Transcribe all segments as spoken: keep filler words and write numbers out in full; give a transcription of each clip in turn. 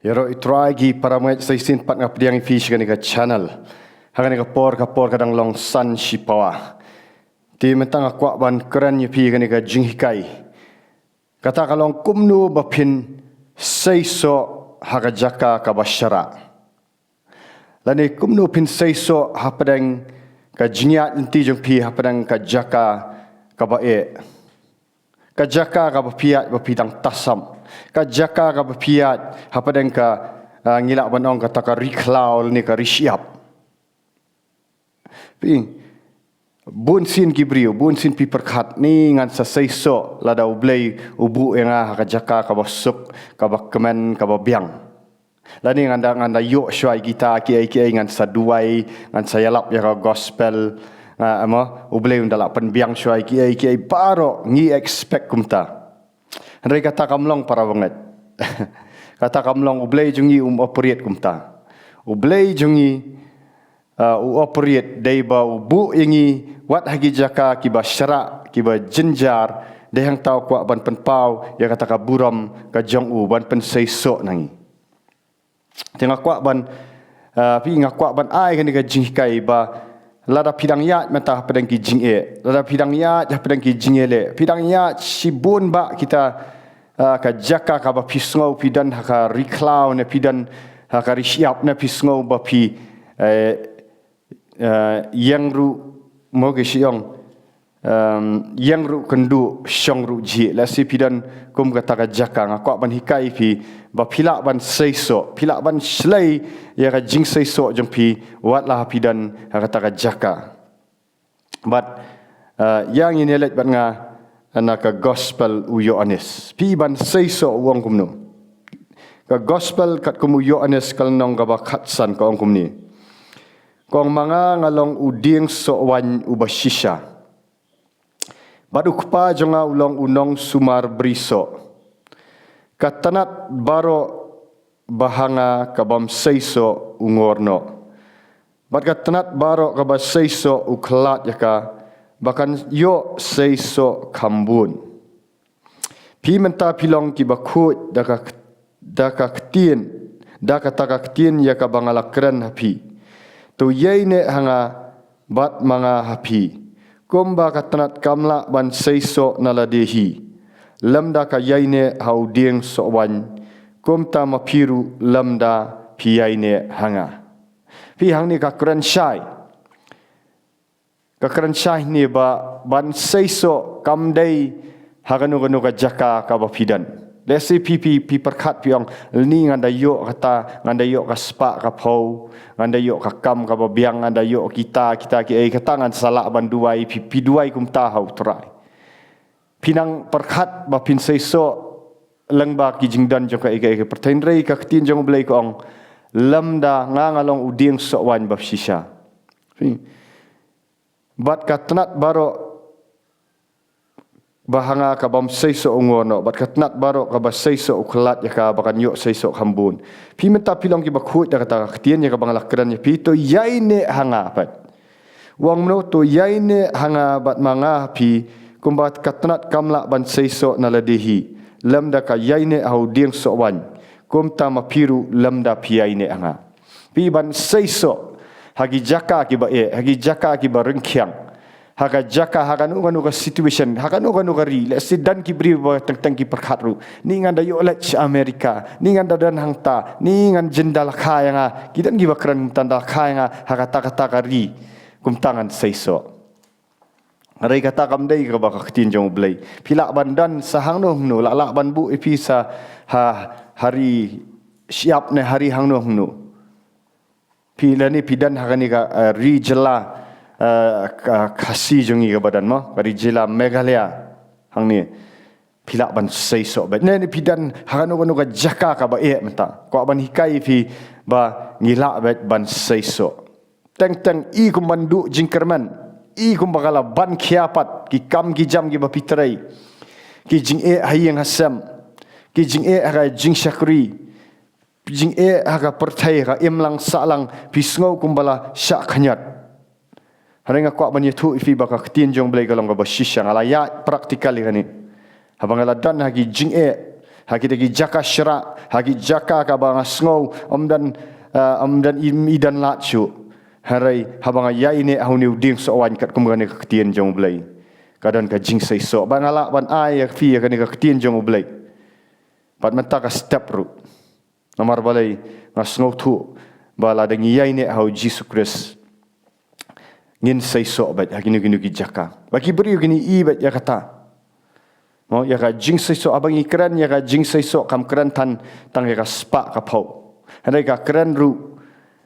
Ïaroh i Trai ki para met, sa shisien pat nga pdiang ïa phi sha kane ka channel. Ha kane ka por, ka por ka dang long san shi pawa. Te mynta nga kwah ban kren ïa phi kane ka jinghikai. Kata ka long kumno ba phin seisoh ha ka jaka kaba sharah. Lane kumno phin seisoh hapdeng ka jingïaid lynti jong phi hapdeng ka jaka kaba eh. Ka jaka kaba phi ïaid ba phi dang tasam. Ka jaka kaba phi ïaid hapdeng ka, ah, ngi lah ban ong kata ka ri khlaw lane ka ri shyiap. Phi, bun sien ki briew, bun sien phi pyrkhat, ni ngan sa seisoh lada U Blei u buh ïa nga ha ka jaka kaba suk, kaba kmen, kaba biang. Lane ngan da, ngan da ïoh shuwa ïa kita kiei kiei, ngan sa duwai, ngan sa ïalap ïa ka gospel. Nga, mo, U Blei un da lah pynbiang shuwa ïa kiei kiei, baroh ngi expect kumta. Hynrei kata kam long, para bangeit. Kata kam long, U Blei jong ngi um operate kumta. U Blei jong ngi, uh, u operate dei ba u buh ïa ngi wat ha ki jaka kiba sharah, kiba jynjar, dei hangta u kwah ban pynpaw ïa kata ka burom ka jong u, ban pynseisoh na ngi. Te nga kwah ban, uh, phi, nga kwah ban ai kane ka jinghikai ba lada phi dang ïaid mynta hapdeng ki jingeh, lada phi dang ïaid hapdeng ki jingeh leh, phi dang ïaid shibun bah kita, uh, ka jaka kaba phi sngew phi don ha ka ri khlaw ne phi don ha ka ri shyiap ne phi sngew ba phi, eh, eh, ïeng ruh, mo, ki shu ong, em, ïeng ruh kynduh, shong ruh jhieh. Lehse phi don kum kata ka jaka, nga kwah ban hikai phi ba phi lah ban seisoh, phi lah ban shlei ïa ka jingseisoh jong phi wat la phi don ha kata ka jaka. Bad, eh, ïa ngin ïa leit bad nga na ka gospel u Ïoannis. Phi, ban seisoh u ong kumno? Ka gospel katkum u Ïoannis, ka lynnong kaba khatsan, ka ong kumne. Ka ong, ma nga nga long u dieng soh waiñ uba shisha. Bad u Kpa jong nga u long u nongsumar brisoh. Ka tnat baroh ba ha nga ka bym seisoh u ngor noh. Bad ka tnat baroh kaba seisoh u khlad ïa ka, ba kan ïoh seisoh kham bun. Phi mynta phi long kiba khuid da ka, da ka ktien, da kata ka ktien ïa kaba nga la kren ha phi. To ïaineh ha nga bad ma nga ha phi. Kumba ka tnat kam lah ban seisoh na lade hi, lymda ka ïaineh ha u dieng soh waiñ, kumta ma phi ruh lymda phi ïaineh ha nga. Phi, hangne ka kren shai. Ka kren shai ne ba ban seisoh kam dei ha kano kano ka jaka kaba phi don. Lehse phi, phi, phi pyrkhat phi ong, ni ngan da ïoh kata, ngan da ïoh ka spah ka phew, ngan da ïoh ka kam kaba biang, ngan da ïoh kita, kita kiei, kata ngan sa lah ban duwai, phi, phi duwai kumta ha u Trai. Phi nang pyrkhat ba phin seisoh lyngba ki jingdon jong ka, ka, ka pyrthei, hynrei ka ktien jong U Blei ka ong, lymda nga nga long u dieng soh waiñ ba shisha. Phi. Bad ka tnat baroh ba ha nga ka bym seisoh u ngor noh, bad ka tnat baroh kaba seisoh u khlad ïa ka, ba kan ïoh seisoh kham bun. Phi mynta phi long kiba khuid da kata ka ktien ïa kaba nga la kren ïa phi, to ïaineh ha nga pat. U ong kumno? To ïaineh ha nga bad ma nga ha phi, kumba ka tnat kam lah ban seisoh na lade hi, lymda ka ïaineh ha u dieng soh waiñ, kumta ma phi ruh lymda phi ïaineh ha nga. Phi, ban seisoh ha ki jaka kiba eh, ha ki jaka kiba ryngkhiang, ha ka jaka, ha kano kano ka situation, ha kano kano ka ri. Lehse don ki briew ba teng teng ki pyrkhat ruh, ni ngan da ïoh leit sha America, ni ngan da don hangta, ni ngan jin da la kha ïa nga. Ki don kiba kren kumta, da la kha ïa nga ha kata kata ka ri, kumta ngan seisoh. Hynrei kata kam dei kaba ka ktien jong U Blei. Phi lah ban don sa hangno hangno, lah, lah ban buh ïa phi sa ha, ha ri shyiap ne ha ri hangno hangno. Phi, lane phi don ha kane ka, eh, ri jylla, eh, ka Khasi jong ngi kaba don, mo, ka ri jylla Meghalaya hangne. Phi lah ban seisoh beit. Ne, ne phi don ha kano kano ka jaka kaba eh mynta. Kwah ban hikai phi ba ngi lah beit ban seisoh. Teng teng i kum ban duh jingkyrmen, i kumba ka la ban khia pat ki kam ki jam kiba phi trei, ki jingeh ha ïing ha sem, ki jingeh ha ka jingshakri, jingeh ha ka pyrthei, ka imlang sahlang, phi sngew kumba la shah khñiot. Hynrei nga kwah ban ïathuh ïa phi ba ka ktien jong U Blei ka long kaba shisha. Nga la ïaid practical ïa kane. Haba nga la don ha ki jingeh, Ha kita ki jaka shrah, ha ki jaka kaba nga sngew ym don, ah, ym don im i don lad shuh. Hynrei haba nga ïaineh ha une u dieng soh waiñ katkum kane ka ktien jong U Blei, ka don ka jingseisoh. Bad nga lah ban ai ïa phi ïa kane ka ktien jong U Blei. Bad mynta ka step ruh. Namar balei? Nga sngewthuh ba lada ngi ïaineh ha U Jisu Khrist, ngin seisoh beit ha kino kino ki jaka. Ba ki briew kin ïohi beit ïa kata. Mo, ïa ka jingseisoh, haba ngi kren ïa ka jingseisoh, kam kren than tang ïa ka spah ka phew. Hynrei ka kren ruh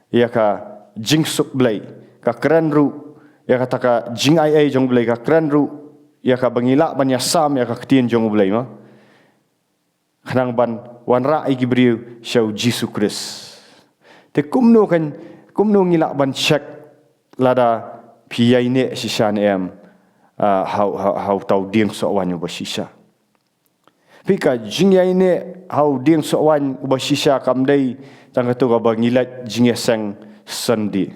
ïa ka jingsuk Blei. Ka kren ruh ïa kata ka jingaiei jong U Blei. Ka kren ruh ïa kaba ngi lah ban ïasam ïa ka ktien jong U Blei, mo. Khnang ban wanrah ïa ki briew sha U Jisu Khrist. Te kumno kan, kumno ngi lah ban check lada phi ïaineh shisha ne em, ah, ha u, ha u, ha uta u dieng soh waiñ uba shisha? Phi, ka jingïaineh ha u dieng soh waiñ uba shisha kam dei tang kato kaba ngi leit jingïaseng Sunday.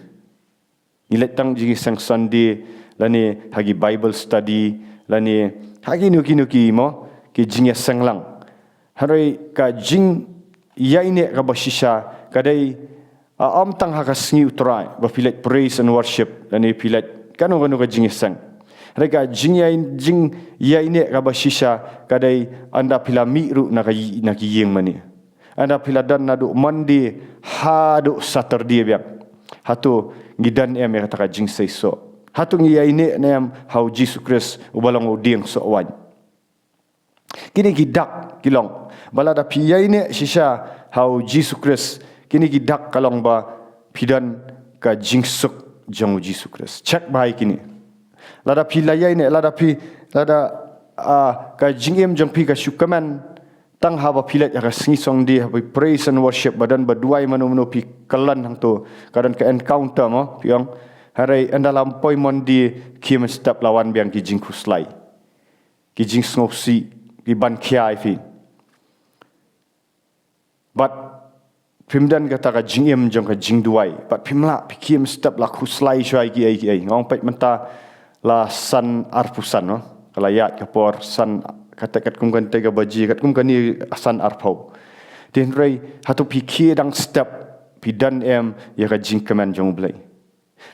Ngi leit tang jingïaseng Sunday, lane ha ki Bible study, lane ha kino kino ki, mo, ki jingïaseng lang. Hynrei ka jingïaineh kaba shisha ka dei, ah, ym tang ha ka sngi U Trai ba phi leit praise and worship, lane phi leit kano kano ka jingïaseng. Hynrei ka jingïai-, jingïaineh kaba shisha ka dei ynda phi la mih ruh na ka ï-, na ki ïing mane. Ynda phi la don naduh Monday haduh Saturday biang. Hato ngi don em ïa kata ka jingseisoh? Hato ngi ïaineh ne em ha U Jisu Khrist uba long u dieng soh waiñ? Kine ki dak ki long ba lada phi ïaineh shisha ha U Jisu Khrist, kine ki dak ka long ba phi don ka jingsuk jong U Jisu Khrist. Check bha ïa kine. Lada phi la ïaineh, lada phi, lada, ah, ka jingim jong phi ka shu kmen tang haba phi leit ha ka sngi Sunday, haba phi praise and worship, ba don ba duwai mano mano phi kyllon hangto, ka don ka encounter, mo, phi ong. Hynrei ynda la poi Monday, khie mynstep la wan biang ki jingkhuslai, ki jingsngewsih, ki ban khia ïa phi. Bad phim don kata ka jingim jong ka jingduwai. Bad phim lah, phi khie mynstep la khuslai shuwa ïa kiei kiei. Nga ong peit mynta la san arphew san, no? Ka la ïaid ka por san, kata katkum kane ka baje, katkum kane san arphew. Te hynrei hato phi khie dang step, phi don em ïa ka jingkmen jong U Blei?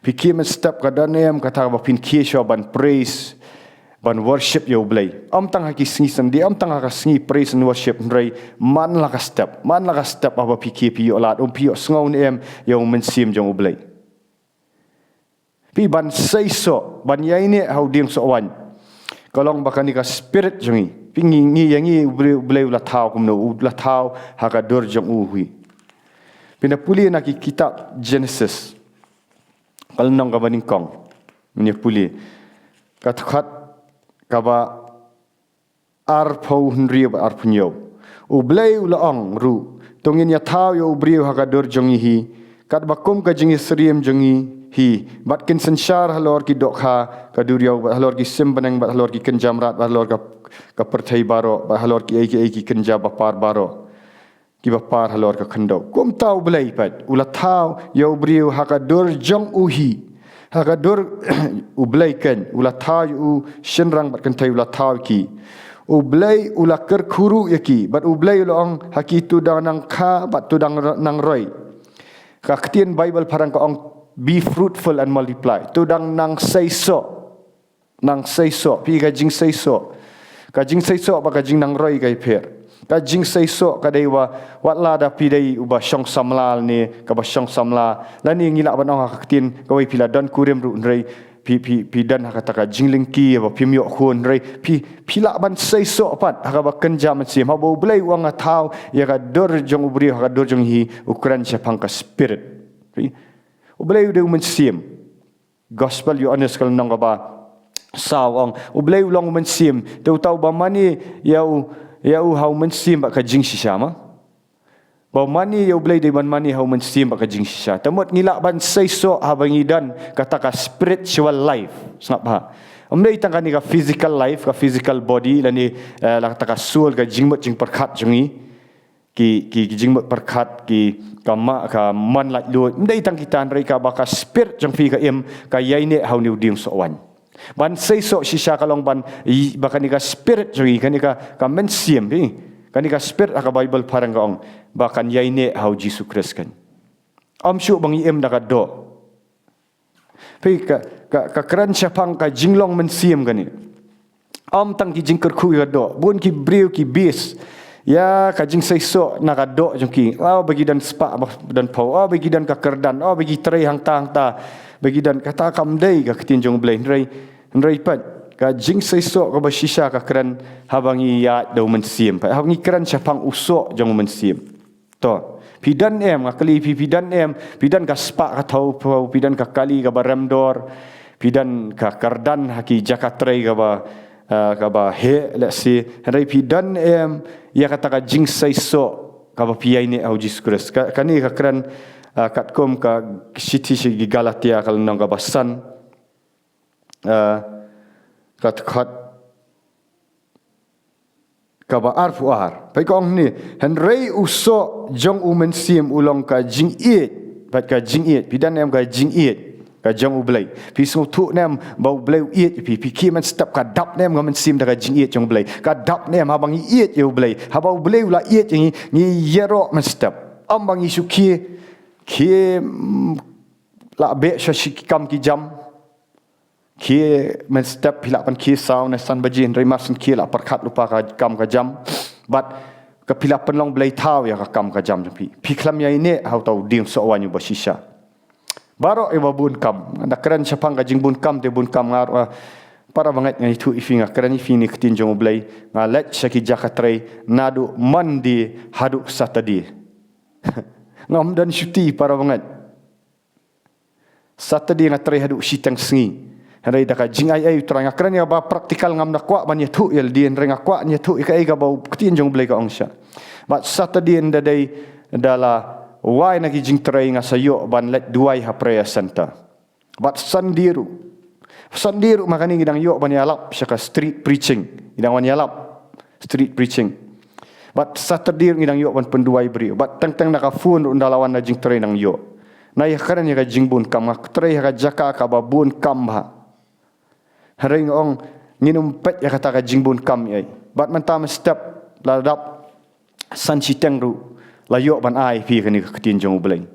Phi khie mynstep, ka don em kata ba phin khie shuwa ban praise, ban worship ïa U Blei? Ym tang ha ki sngi Sunday, ym tang ha ka sngi praise and worship, hynrei man la ka step, man la ka step haba phi khie phi ïoh lad, um phi ïoh sngew ne em ïa U Mynsiem jong U Blei? Phi, ban seisoh, ban ïaineh ha u dieng soh waiñ, ka long ba kane ka spirit jong ngi, phi, ngi, ngi, ïa ngi U Blei, U Blei u la thaw kumno? U la thaw ha ka dur jong u hi. Phin da pule na ki kitab Genesis, ka lynnong kaba nyngkong. Ngin ïa pule ka dkhot kaba arphew hynriew bad arphew hynñiew. U Blei u la ong ruh, to ngin ïa thaw ïa u briew ha ka dur jong ngi hi, katba kum ka jingïasyriem jong ngi hi, bad kin synshar halor ki dohkha ka duriaw, bad halor ki sim bneng, bad halor ki kynja mrad, bad halor ka, ka pyrthei baroh, bad halor kiei kiei ki kynja bapar baroh kiba par halor ka khyndew. Kumta U Blei pat u la thaw ïa u briew ha ka dur jong u hi. Ha ka dur, U Blei ken u la thaw ïa u, shynrang bad kynthei u la thaw ïa ki. U Blei u la kyrkhu ruh ïa ki, bad U Blei u la ong ha ki, to dang nang kha bad to dang r-, nang roi. Ka ktien Baibl phareng ka ong, be fruitful and multiply. To dang nang seisoh. Nang seisoh, phi, ka jingseisoh. Ka jingseisoh bad ka jingnangroi ka ïapher. Ka jingseisoh ka dei ba, wat la da phi dei uba shong samla ne kaba shong samla, lane ngi lah ban ong ha ka ktien kawei, phi la don kurim ruh hynrei phi, phi, phi don ha kata ka jinglyngkhi ba phim ïoh khun, hynrei phi, phi lah ban seisoh pat ha kaba kynja mynsiem. Haba U Blei u ong nga thaw ïa ka dur jong u briew ha ka dur jong hi, u kren shaphang ka spirit. Phi? U Blei u dei u mynsiem. Gospel Ïoannis ka lynnong kaba saw ong, U Blei u long u mynsiem, te uta uba mane ïa u, ïa u ha u mynsiem bad ka jingshisha, ma. Ba u mane ïa U Blei dei ban mane ha u mynsiem bad ka jingshisha. Te mut ngi lah ban seisoh haba ngi don kata ka spiritual life. Sngap bha. Ym dei tang kane ka physical life, ka physical body, lane, eh, la kata ka soul, ka jingmut jingpyrkhat jong ngi. Ki, ki, ki jingmut pyrkhat, ki, ka ma, ka mon laitluid. Ym dei tang kita, hynrei kaba ka spirit jong phi ka im, ka ïaineh ha une u dieng soh waiñ. Ban seisoh shisha ka long ban, i, ba kane ka spirit jong ngi, kane ka, ka mynsiem, phi, Kane ka spirit ha ka Baibl phareng ka ong ba kan ïaineh ha u Jisu Khrist kan. Ym shuh ba ngi im da ka doh. Phi ka, ka, ka kren shaphang ka jinglong mynsiem kane. Ym tang ki jingkyrkhu ïa ka doh. Bun ki briew ki base ïa ka jingseisoh na ka doh jong ki. Oh, ba ki don spah, ba don phew. Oh, ba ki don ka kyrdan. Oh, ba ki trei hangta hangta. Ba ki don, kata kam dei ka ktien jong U Blei. Hynrei, hynrei pat ka jingseisoh kaba shisha ka kren haba ngi ïaid da u mynsiem. Pat haba ngi kren shaphang u soh jong u mynsiem. To, phi don em, nga kylli phi, phi don em, phi don ka spah ka thew phew, phi don ka kali kaba rem dor, phi don ka kyrdan ha ki jaka trei kaba, ah, kaba heh, let's say, hynrei phi don em ïa kata ka jingseisoh kaba phi ïaineh ha u Jisu Khrist. Ka, kane ka kren, ah, katkum ka shithi sha ki Galatia ka lynnong kaba san, ah, ka dkhot kaba arphew ar. Peit ka ong hangne, hynrei u soh jong u mynsiem u long ka jingïeit, bad ka jingïeit, phi don em ka jingïeit ka jong U Blei? Phi sngewthuh ne em ba U Blei u ïeit ïa phi? Phi khie mynstep, ka dap ne em ka mynsiem da ka jingïeit jong U Blei? Ka dap ne em haba ngi ïeit ïa U Blei, haba U Blei u la ïeit ïa ngi, ngi ïaroh mynstep? Ym ba ngi shu khie, khie, mm, la beh sha shi ki kam ki jam. Khie mynstep phi lah ban khie saw ne san baje, hynrei mar shen khie la pyrkhat lypa ka kam ka jam. Bad ka phi la pynlong blei thaw ïa ka kam ka jam jong phi. Phi khlem ïaineh ha uta u dieng soh waiñ uba shisha. Baroh ïa ba bun kam. Nga da kren shaphang ka jingbun kam te bun kam nga ruh, ah, para bangeit, nga ïathuh ïa phi, nga kren ïa phi ne ktien jong U Blei. Nga leit sha ki jaka trei naduh Monday haduh Saturday. Ngam don shuti, para bangeit. Saturday nga trei haduh shiteng sngi. Hynrei da ka jingai ei U Trai, nga kren ïa ba practical, ngam da kwah ban ïathuh ïa lade, hynrei nga kwah ïathuh ïa kaei kaba u ktien jong U Blei ka ong sha. Bad Saturday ynda dei da la wai na ki jingtrei nga sa ïoh ban leit duwai ha prayer center. Bad Sunday ruh. Sunday ruh ma kane ngi dang ïoh ban ïalap sha ka street preaching. Ngi dang wan ïalap street preaching. Bad Saturday ruh ngi dang ïoh ban pynduwai briew. Bad teng teng na ka phone ruh ynda la wan na jingtrei nang ïoh. Nga ïakren ïa ka jingbun kam, nga trei ha ka jaka kaba bun kam bha. Hynrei nga ong ngin ym peit ïa kata ka jingbun kam ei. Bad mynta mynstep la dap san shiteng ruh la ïoh ban ai phi kane ka ktien jong U Blei.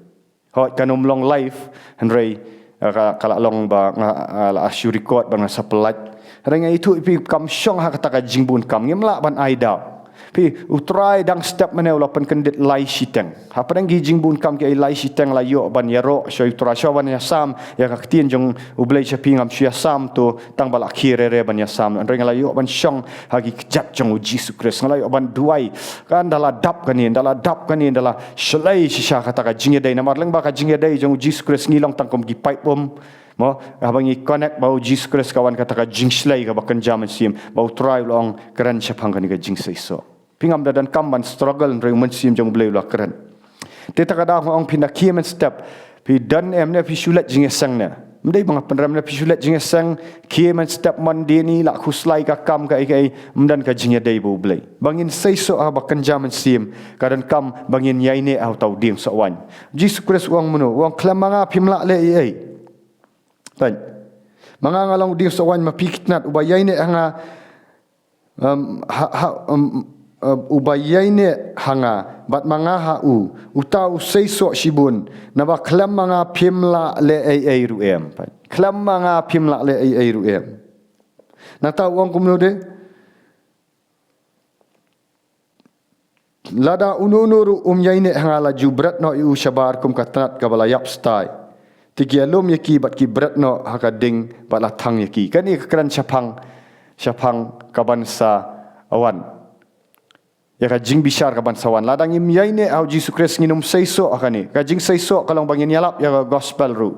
Hooid, kan ym long live, hynrei, eh, ka, ka la long ba nga, eh, la shu record ba nga sa pyllait. Hynrei nga ïathuh ïa phi, kam shong ha kata ka jingbun kam, ngim lah ban ai daw. Phi, U Trai dang step mynne u la pynkyndit lai shiteng. Hapdeng ki jingbun kam kiei, lai shiteng la ïoh ban ïaroh sha U Trai, sha ban ïasam ïa ka ktien jong U Blei sha phi. Ngam shu ïasam to tang ba la khie re re ban ïasam. Hynrei nga la ïoh ban shong ha ki kjat jong U Jisu Khrist. Nga la ïoh ban duwai. Kan ynda la dap kane, ynda la dap kane, ynda la shlei shisha kata ka jingïadei. Namar lyngba ka jingïadei jong U Jisu Khrist ngi long tang kum ki paip um. Mo, haba ngi connect bad U Jisu Khrist ka wan kata ka jingshlei kaba kynja mynsiem. Ba U Trai u la ong kren shaphang kane ka jingseisoh. Phi, ngam da donkam ban struggle, hynrei U Mynsiem jong U Blei u la kren. Te ta ka daw nga ong phin da khie mynstep. Phi don em ne phi shu leit jingïaseng ne? Ym dei ba nga pynrem ne phi shu leit jingïaseng, khie mynstep Monday ni la khuslai ka kam kaei kaei, ym don ka jingïadei bad U Blei. Ba ngin seisoh ha ba kynja mynsiem, ka donkam ba ngin ïaineh ha uta u dieng soh waiñ. Jisu Khrist u ong mynno, u ong khlem ma nga phim lah leh ei ei. Peit. Ma nga nga long u dieng soh waiñ, ma phi ki tnat, uba ïaineh ha nga, um, ha, ha, um, um, uba ïaineh ha nga, bad ma nga ha u, uta u seisoh shibun, naba khlem ma nga phim lah leh ei ei ruh em. Khlem ma nga phim lah leh ei ei ruh em. Nangta u ong kumno de? Lada uno uno ruh um ïaineh ha nga, la ju bret noh ïa u shabar kum ka tnat kaba la ïap stai. Te ki ïalum ïa ki bad ki bret noh ha ka ding bad la thang ïa ki. Kane ka kren shaphang, shaphang kaban sa wan. Ïa ka jingbishar kaban sa wan. Lada ngim ïaineh ha U Jisu Khrist ngin ym seisoh ha kane. Ka jingseisoh ka long ba ngin ïalap ïa ka gospel ruh.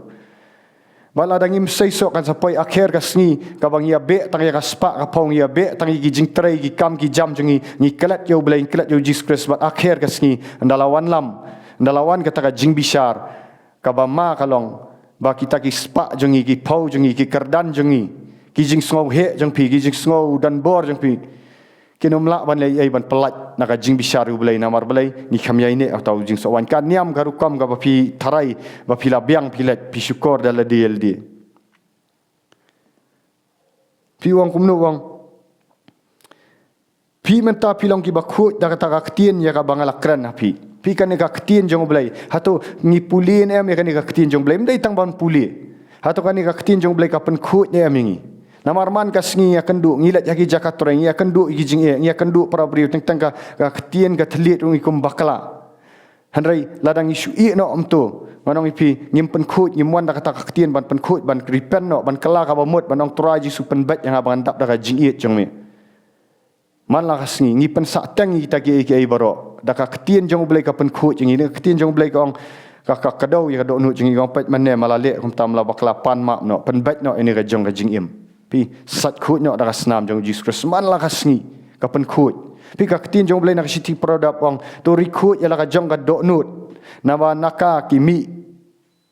Bad lada ngim seisoh kan sa poi akher ka sngi kaba ngi ïabeh tang ïa ka spah ka phew, ngi ïabeh tang ïa ki jingtrei, ki kam ki jam jong ngi, ngi klet ïa U Blei, ngi klet ïa U Jisu Khrist, bad akher ka sngi ynda la wanlam, ynda la wan kata ka jingbishar, kaba ma ka long ba kita ki spah jong ngi, ki phew jong ngi, ki kyrdan jong ngi, ki jingsngewheh jong phi, ki jingsngew donbor jong phi, kin ym lah ban leh ei ei ban pyllait na ka jingbishar U Blei, namar balei? Ngi khlem ïaineh ha uta u jingsoh waiñ. Ka niam ka rukom kaba phi tharai ba phi la biang phi leit, phi shukor da lade ïa lade. Phi wan kumno wan? Phi mynta phi long kiba khuid da kata ka ktien ïa kaba nga la kren ha phi. Phi kane ka ktien jong U Blei. Hato ngi pule ne em ïa kane ka ktien jong U Blei? Ym dei tang ban pule. Hato kane ka ktien jong U Blei ka pynkhuid ne em ïa ngi? Namar man ka sngi ngi ïakynduh, ngi leit ha ki jaka trei, ngi ïakynduh ïa ki jingeh, ngi ïakynduh para briew, teng teng ka, ka ktien ka thylliej ruh ngi kum bakla. Hynrei lada ngi shu ïeh noh kumto, ngan ong ïa phi, ngim pynkhuid, ngim wan da kata ka ktien ban pynkhuid, ban repent noh, ban kylla kaba mut, ban ong Trai Jisu pynbeit ïa nga ba ngan dap da ka jingïeit jong me. Man la ka sngi ngi pynsahteng ïa kita kiei kiei baroh. Da ka ktien jong U Blei ka pynkhuid jong ngi, da ka ktien jong U Blei ka ong, ka, ka kdew ïa ka dohnud jong ngi, ka ong peit mynne ma la leh kumta, ma la bakla, pan map noh, pynbeit noh ïa kane ka jong ka jingim. Phi sait khuid noh da ka snam jong U Jisu Khrist. Man la ka sngi ka pynkhuid. Phi, ka ktien jong U Blei na ka shithi Proverb ong, to ri khuid ïa la ka jong ka dohnud, naba na ka ki mih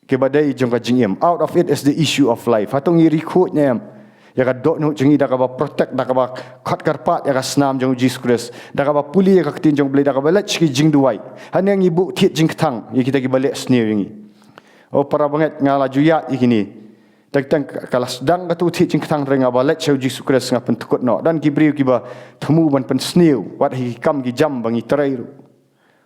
kiba dei jong ka jingim. Out of it is the issue of life. Hato ngi ri khuid ne em ïa ka dohnud jong ngi da kaba protect, da kaba khot kyrpad ïa ka snam jong U Jisu Khrist, da kaba pule ïa ka ktien jong U Blei, da kaba leit sha ki jingduwai? Hangne ngi buh thied jingkthang ïa kita kiba leh sniew ïa ngi. O para bangeit, nga la ju ïaid ïa kine. Teng teng ka la sdang kato thied jingkthang, hynrei nga ba leit sha U Jisu Khrist nga pyntyngkhuh noh. Don ki briew kiba thmu ban pynsniew wat ha ki kam ki jam ba ngi trei ruh.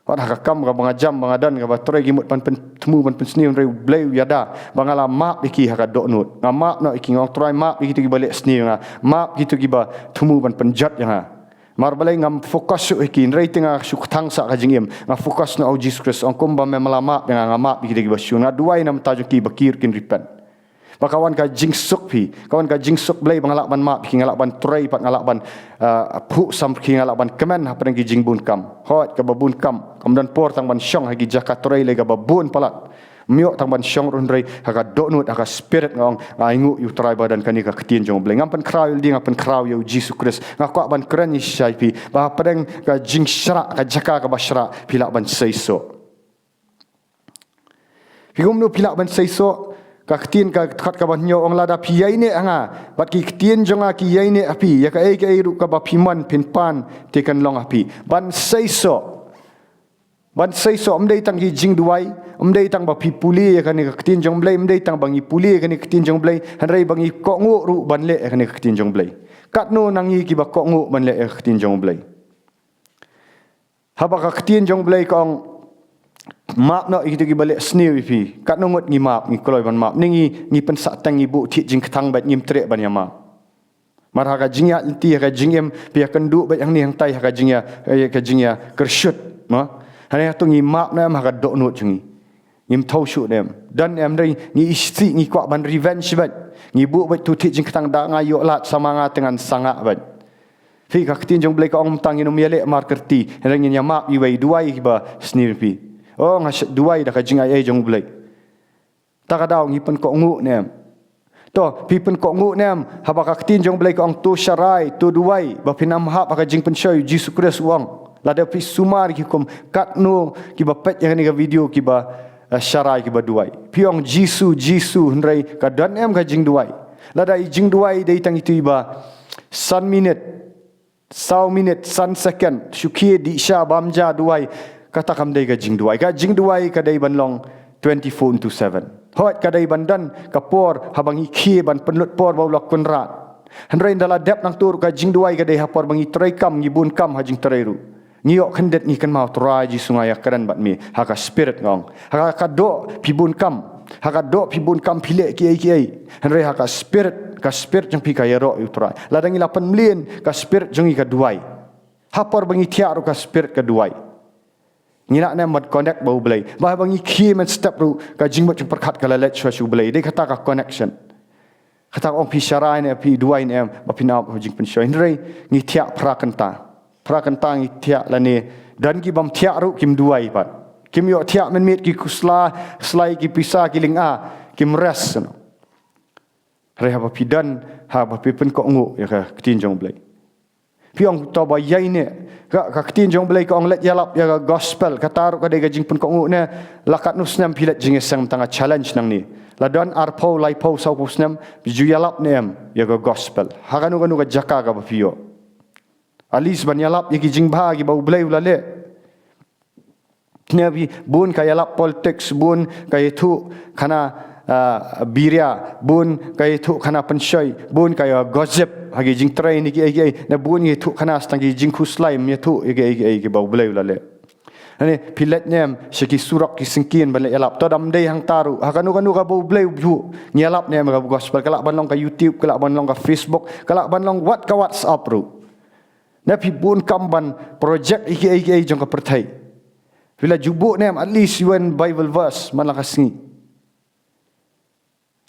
Wat ha ka kam kaba nga jam ba nga don, kaba trei, ki mut ban pyn-, thmu ban pynsniew, hynrei U Blei u ïada ba nga la map ïa ki ha ka dohnud. Nga map noh ïa ki, nga ong Trai map ïa kito kiba leh sniew ïa nga, map kito kiba thmu ban pynjot ïa nga. Namar balei? Ngam focus shuh ha ki, hynrei te nga shu kthang sha ka jingim, nga focus noh ha U Jisu Khrist. Ong kumba me la map ïa nga, nga map ïa kito kiba shu. Nga duwai na bynta jong ki ba ki ruh kin repent. Ba ka wan ka jingsuk phi, ka wan ka jingsuk Blei ba nga lah ban map ki, nga lah ban trei pat, nga lah ban, ah, phuh sam ki, nga lah ban kmen hapdeng ki jingbun kam. Hooid, kaba bun kam kam don por tang ban shong ha ki jaka trei lei kaba bun palat. Ym ïoh tang ban shong ruh, hynrei ha ka dohnud, ha ka spirit nga ong, nga ainguh ïa U Trai ba don kane ka ktien jong U Blei. Ngam pynkhraw ïa lade, nga pynkhraw ïa U Jisu Khrist. Nga kwah ban kren ïa shisha ïa phi ba hapdeng ka jingshyrah, ka jaka kaba shyrah, phi lah ban seisoh. Phi kumno phi lah ban seisoh? Ka ktien ka dkhot kaba hynñiew ong, lada phi ïaineh ha nga bad ki ktien jong nga ki ïaineh ha phi, ïa kaei kaei ruh kaba phi mon phin pan, te kan long ha phi. Ban seisoh, ban seisoh ym dei tang ki jingduwai, ym dei tang ba phi pule ïa kane ka ktien jong U Blei, ym dei tang ba ngi pule ïa kane ka ktien jong U Blei, hynrei ba ngi kohnguh ruh ban leh ïa kane ka ktien jong U Blei. Katno na ngi kiba kohnguh ban leh ïa ka ktien jong U Blei? Haba ka ktien jong U Blei ka ong, map noh ïa kito kiba leh sniew ïa phi, katno ngut ngi map, ngi kloi ban map? Ne ngi, ngi pynsahteng, ngi buh thied jingkthang beit, ngim treh ban ïa map. Mar ha ka jingïaid lynti, ha ka jingim, phi ïakynduh beit hangne hangtai ha ka jingïa, eh, ka jingïakyrshut, mo? Hangne hato ngi map ne em ha ka dohnud jong ngi? Ngim thew shuh ne em? Don ne em, hynrei ngi isih, ngi kwah ban revenge beit. Ngi buh beit to thied jingkthang, da nga ïoh lad, sa ma nga te ngan sangah beit. Phi, ka ktien jong U Blei ka ong mynta ngin ym ïaleh markyrti, hynrei ngin ïa map iwei, duwai kiba sniew ïa phi. O, nga shait duwai da ka jingaiei jong U Blei. Ta ka daw ngi pynkohnguh ne em? To, phi pynkohnguh ne em haba ka ktien jong U Blei ka ong to sharai, to duwai, ba phin ym hap ha ka jingpynshoi? U Jisu Khrist u ong, lada phi sumar ki hukum, katno kiba peit ïa kane ka video kiba, eh, sharai, kiba duwai? Phi ong Jisu, Jisu, hynrei ka don ne em ka jingduwai? Lada i jingduwai dei tang itu iba san minit, saw minit, san second, shu khie, dih sha, bam ja, duwai, kata kam dei ka jingduwai. Ka jingduwai ka dei ban long twenty-four into seven. Hooid, ka dei ban don ka por haba ngi khie ban pynlut por ba u la kynrad. Hynrei ynda la dep nangta ruh, ka jingduwai ka dei ha por ba ngi trei kam, ngi bun kam ha jingtrei ruh. Ngi ïoh khyndiat, ngi kynmaw, Trai Jisu, nga ïakren bad me ha ka spirit, nga ong. Ha ka doh phi bun kam, ha ka doh phi bun kam, phi leh kiei kiei, hynrei ha ka spirit, ka spirit jong phi ka ïaroh ïa u Trai. Lada ngi la pynmlien, ka spirit jong ngi ka duwai. Ha por ba ngi thiah ruh, ka spirit ka duwai. Ngi lah ne em ban connect bad U Blei? Ba haba ngi khie mynstep ruh, ka jingmut jingpyrkhat ka la leit shuwa sha U Blei. Dei kata ka connection. Kata ka ong phi sharai ne em, phi duwai ne em, ba phin ap ha jingpynshoi? Hynrei ngi thiah phra kynta. Phra kynta ngi thiah lane don ki bym thiah ruh kim duwai pat. Kim ïoh thiah mynmiet, ki khuslai, slai, ki pisa, ki lynga, kim rest, no. Hynrei haba phi don, haba phi pynkohnguh ïa ka ktien jong U Blei, phi ong to ba ïaineh. Ka, ka ktien jong U Blei ka ong leit ïalap ïa ka gospel. Kata ruh ka dei ka jingpynkohnguh ne. La katno snem phi leit jingïaseng? Tang ka challenge nangne. La don arphew, laiphew, sawphew snem phi ju ïalap ne em ïa ka gospel ha kano kano ka jaka kaba phi ïoh? At least ban ïalap ïa ki jingbha kiba U Blei u la leh. Ne phi, bun ka ïalap politics, bun ka ïathuh khana, ah, biria, bun ka ïathuh khana pynshoi, bun ka ïa gossip. Ha ki jingtrei ne kiei kiei, na bun ngi thuh khana sa tang ki jingkhuslai, ym ïathuh ïa kiei kiei kiba U Blei u la leh. Hangne phi leit ne em sha ki surok ki syngkien ban leit ïalap. To dam dei hangta ruh, ha kano kano kaba U Blei u buh, ngi ïalap ne em ka gospel, ka lah ban long ka YouTube, ka lah ban long ka Facebook, ka lah ban long wat ka WhatsApp ruh. Ne phi bun kam ban project ïa kiei kiei jong ka pyrthei. Phi la ju buh ne em at least one Bible verse man la ka sngi.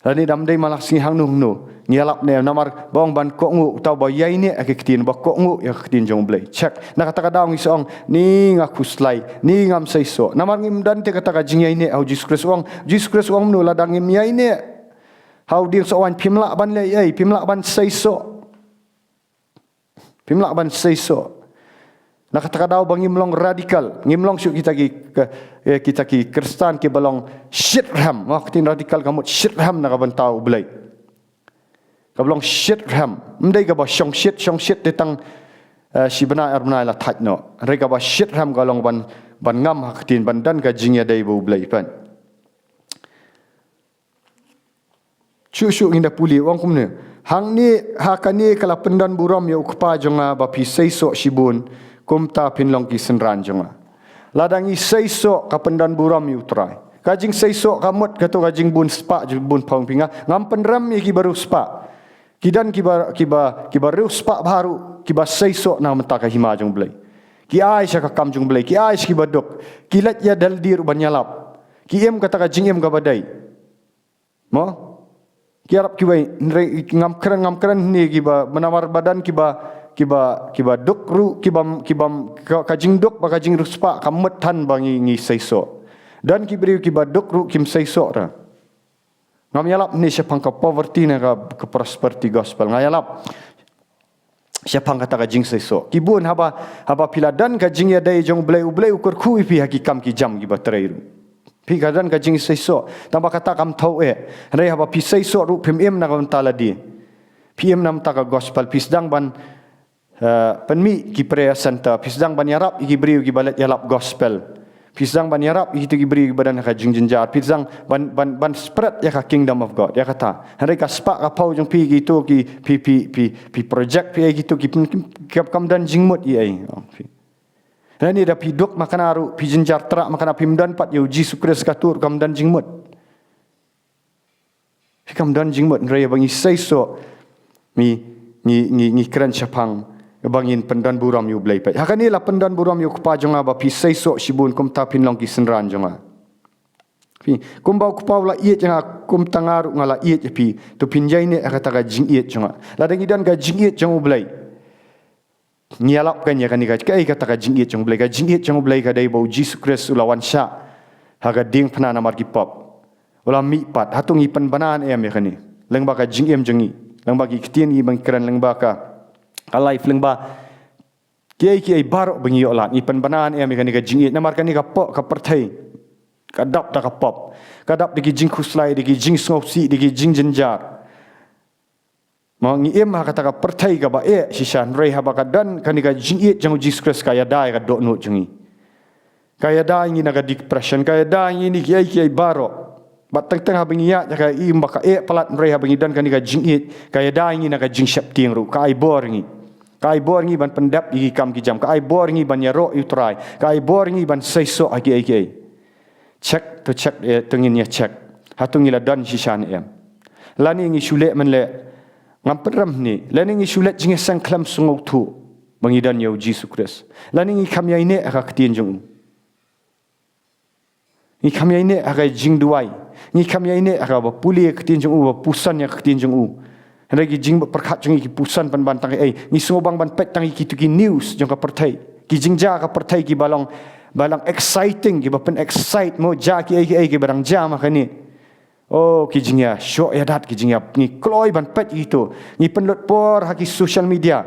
Lane dam dei man la ka sngi hangno hangno, ngi ïalap ne em, namar ba ong ban kohnguh uta uba ïaineh ïa ka ktien, ba kohnguh ïa ka ktien jong U Blei. Check. Na kata ka daw ngi sa ong, ni nga khuslai, ni ngam seisoh. Namar ngim don te kata ka jingïaineh ha U Jisu Khrist. U ong, Jisu Khrist u ong kumno, lada ngim ïaineh ha u dieng soh waiñ, phim lah ban leh ei, phim lah ban seisoh. Phim lah ban seisoh. Na kata ka daw ba ngim long radikal, ngim long shuh kita ki, ka, eh, kita ki Khristan kiba long shitrhem. Mo, ka ktien radikal ka mut shitrhem na ka bynta U Blei. Kaba long shitrhem. Ym dei kaba shongshit, shongshit te tang, eh, shi bnai ar bnai la thait noh. Hynrei kaba shitrhem ka long ban, ban ngam ha ka ktien, ban don ka jingïadei bad U Blei, peit. Shuh shuh ngin da pule, u ong kumne. Hangne ha kane ka la pyndon burom ïa U Kpa jong nga ba phi seisoh shibun, kumta phin long ki synran jong nga. Lada ngi seisoh ka pyndon burom ïa U Trai. Ka jingseisoh ka mut kato ka jingbun spah, jingbun pawng phi nga. Ngam pynrem ïa kiba riewspah. Ki don kiba, kiba, kiba riewspah bha ruh, kiba seisoh na bynta ka hima jong U Blei. Ki ai sha ka kam jong U Blei, ki ai sha kiba duk. Ki leit ïa dal dih ruh ban ïalap. Ki im kata ka jingim kaba dei. Mo? Ki ïarap kiwei, hynrei ngam kren, ngam kren hangne kiba, namar ba don kiba, kiba, kiba duk ruh, kiba, kiba, ka, ka jingduk bad ka jingriewspah ka mut than ba ngi, ngi seisoh. Don ki briew kiba duk ruh kim seisoh ruh. Ngam ïalap hangne shaphang ka poverty ne ka, ka prosperity gospel. Nga ïalap shaphang kata ka jingseisoh. Ki bun haba, haba phi la don ka jingïadei jong U Blei, U Blei u kyrkhu ïa phi ha ki kam ki jam kiba trei ruh. Phi ka don ka jingseisoh. Tangba kata kam thaw eh. Hynrei haba phi seisoh ruh phim im na ka bynta lade. Phi im na bynta ka gospel. Phi sdang ban, eh, pynmih ki prayer center. Phi sdang ban ïarap ïa ki briew kiba leit ïalap gospel. Phi sdang ban ïarap ïa kito ki briew kiba don ha ka jingjynjar. Phi sdang ban, ban, ban spread ïa ka kingdom of God. Ïa kata. Hynrei ka spah ka paw jong phi kito ki phi, phi, phi, phi project phi ïa kito ki phi, ki, ki kam don jingmut ïa ei. Oh, phi. Lane da phi duk makna ruh, phi jynjar trah makna, phim don pat ïa U Jisu Khrist, kato ruh kam don jingmut. Phi kam don jingmut, hynrei ba ngi seisoh, ngi, ngi, ngi, ngi kren shaphang ba ngin pyndon burom ïa U Blei peit. Ha kane la pyndon burom ïa U Kpa jong nga ba phi seisoh shibun, kumta phin long ki synran jong nga. Phi, kumba U Kpa u la ïeit ïa nga, kumta nga ruh nga la ïeit ïa phi. To phin ïaineh ha kata ka jingïeit jong nga. Lada ngi don ka jingïeit jong U Blei, ngi ïalap kan ïa kane ka, kaei kata ka jingïeit jong U Blei. Ka jingïeit jong U Blei ka dei ba U Jisu Khrist u la wan shah ha ka diengphna namar ki pop. U la mih pat. Hato ngi pynbna ne em ïa kane? Lyngba ka jingim jong ngi, lyngba ki ktien ngi ba ngi kren, lyngba ka, ka life, lyngba kiei kiei baroh ba ngi ïoh lad, ngi pynbna ne em ïa kane ka jingïeit? Namar kane ka pop, ka pyrthei ka dap da ka pop. Ka dap da ki jingkhuslai, da ki jingsngewsih, da ki jingjynjar. Mo, ngi im ha kata ka pyrthei kaba eh shisha, hynrei haba ka don kane ka jingïeit jong U Jisu Khrist, ka ïada ïa ka dohnud jong ngi. Ka ïada ïa ngi na ka depression, ka ïada ïa ngi na kiei kiei baroh. Bad teng teng haba ngi ïaid ïa ka, im ba ka eh palat, hynrei haba ngi don kane ka jingïeit, ka ïada ïa ngi na ka jingsheptieng ruh, ka ai bor ïa ngi. Ka ai bor ïa ngi ban pyndep ïa ki kam ki jam, ka ai bor ïa ngi ban ïaroh ïa U Trai, ka ai bor ïa ngi ban seisoh ha kiei kiei. Check, to check, eh, to ngin ïa check. Hato ngi la don shisha ne em? Lane ngi shu leh mynleh, ngam pynrem hangne, lane ngi shu leh jingïaseng khlem sngewthuh ba ngi don ïa U Jisu Khrist. Lane ngi kham ïaineh ha ka ktien jong u. Ngi kham ïaineh ha ka jingduwai. Ngi kham ïaineh ha kaba pule ïa ka ktien jong u, ba puson ïa ka ktien jong u. Hynrei ki jingpyrkhat jong ngi ki puson pynban tang ei. Ngi sngewbang ban peit tang ïa kito ki news jong ka pyrthei, ki jingjia ka pyrthei kiba long, ba long exciting, kiba pyn-excite, mo, jia kiei kiei kiba dang jia ma kane. Oh, ki jingïashoh ïadat, ki jingïa, ngi kloi ban peit ïa kito. Ngi pynlut por ha ki social media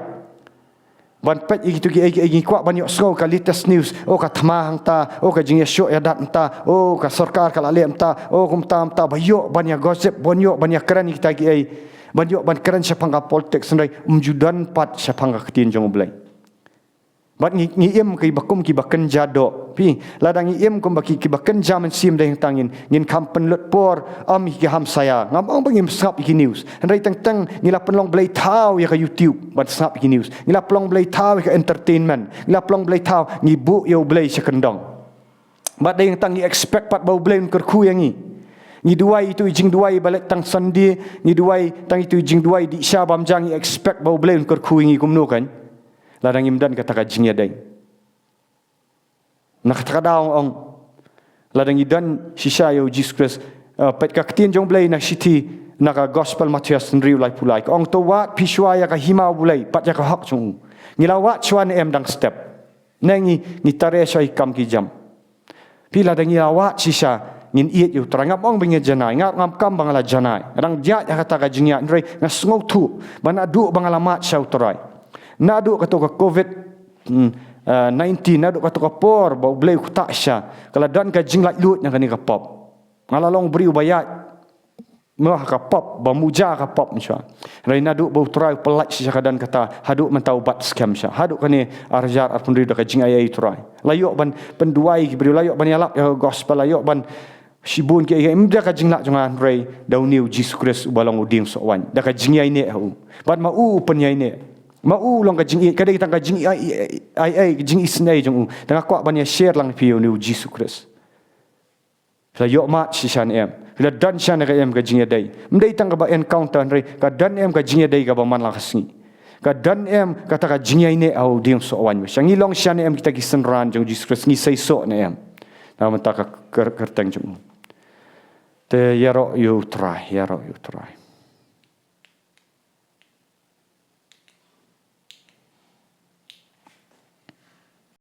ban peit ïa kito kiei kiei, ngi kwah ban ïohsngew ka latest news. Oh, ka thma hangta, oh, ka jingïashoh ïadat hangta, oh, ka sorkar ka la leh hangta, oh, kumta hangta, ba ïoh ban ïa gossip, ban ïoh ban ïa kren ïa kita kiei, ban ïoh ban kren shaphang ka politics, hynrei ym ju don pat shaphang ka ktien jong U Blei. Bad ngi, ngi im ki ba kum ki ba kynja doh. Phi, lada ngi im kum ba ki, ki ba kynja mynsiem da ïing tang ngin, ngin kham pynlut por, ym ïa ki hamsaïa. Ngam ong ba ngim sngap ïa ki news. Hynrei teng teng ngi la pynlong blei thaw ïa ka YouTube, ban sngap ïa ki news. Ngi la pynlong blei thaw ïa ka entertainment. Ngi la pynlong blei thaw, ngi buh ïa U Blei sha kyndong. Bad da ïing tang ngi expect pat ba U Blei un kyrkhu ïa ngi. Ngi duwai ïa itu i jingduwai ba leh tang Sunday, ngi duwai tang itu i jingduwai dih sha bam ja, ngi expect ba U Blei un kyrkhu ïa ngi kumno kan. Lada ngim don kata ka jingïadei. Na kata ka daw ong, lada ngi don shisha ïa U Jisu Khrist, eh, peit ka ktien jong U Blei na shithi, na ka Gospel Mathaios hynriew laiphew lai. Ka ong to wad phi shuwa ïa ka hima U Blei, pat ïa ka hok jong u. Ngi la wad shuwa ne em dang step. Ne ngi, ngi tare shuwa ïa ki kam ki jam. Phi, lada ngi la wad shisha, ngin ïeit ïa U Trai. Ngam ong ba ngin janai, nga ngam kam ba nga la janai. Nga dang ïaid ha kata ka jingïaid, hynrei nga sngewthuh ba naduh ba nga la mad sha U Trai, naduh kato ka covid, hmm, eh, nineteen, naduh kato ka por ba U Blei u ktah shisha, ka la don ka jinglaitluid na kane ka pop. Nga la long briew ba ïaid mo ha ka pop, ba muja ka pop, mynshuwa. Hynrei naduh ba U Trai u pyllait shisha, ka don kata, haduh mynta u bat skhem shisha. Haduh kane ar hajar arphew hynriew da ka jingaiei U Trai. La ïoh ban pynduwai ki briew, la ïoh ban ïalap ïa ka gospel, la ïoh ban shibun ki, ym da ka jinglah jong nga, hynrei da une U Jisu Khrist uba long u dieng soh waiñ. Da ka jingïaineh ha u. Bad ma u u pynïaineh. Ma u u long ka jingïeit, ka dei tang ka jingïaiei, ka jingisynei jong u. Te nga kwah ban ïa share lang ïa phi ïa une U Jisu Khrist. Phi la ïoh mad shisha ne em? Phi la don shisha ne em ka jingïadei? Ym dei tang kaba encounter, hynrei ka don em ka jingïadei kaba man la ka sngi? Ka don em kata ka jingïaineh ha u dieng soh waiñ? Shisha ngi long shisha ne em kita ki synran jong U Jisu Khrist, ngi seisoh ne em na ka bynta ka kyr-, kyrteng jong u? Te ïaroh ïa U Trai, ïaroh ïa U Trai.